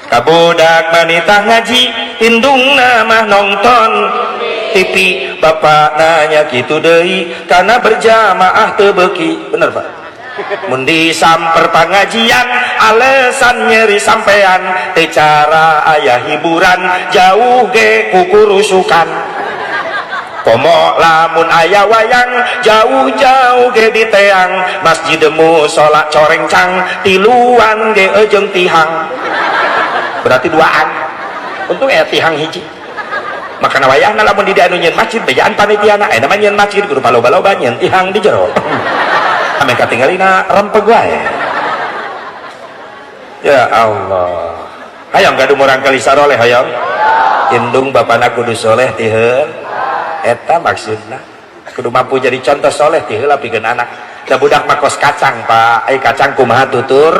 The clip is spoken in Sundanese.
Ka budak manitah ngaji, indungna mah nonton TV. Bapak nanya gitu deui karena berjamaah teu beuki. Bener, Pak? Mun disamper pengajian, alasan nyeri sampean. Teu cara aya hiburan, jauh ge kukurusukan. Komo lamun aya wayang, jauh-jauh ge diteang. Masjid musola corencang, tiluan ge ejeng tihang, berarti duaan. Untung aya tihang hiji. Makana wayahna lamun di anu nyieun masjid bejaan panitiana, aya nama nyieun masjid kudu paloba-loba nyieun tihang di jero, ame katinggalina rempeg wae. Ya Allah, hayang gaduh murang kali saroleh? Hayang. Indung bapana kudu soleh ti heula. Eta maksudna kudu mampu jadi contoh soleh ti heula pikeun anak. Da budak mah kos kacang, Pak. Ai kacang kumaha tutur?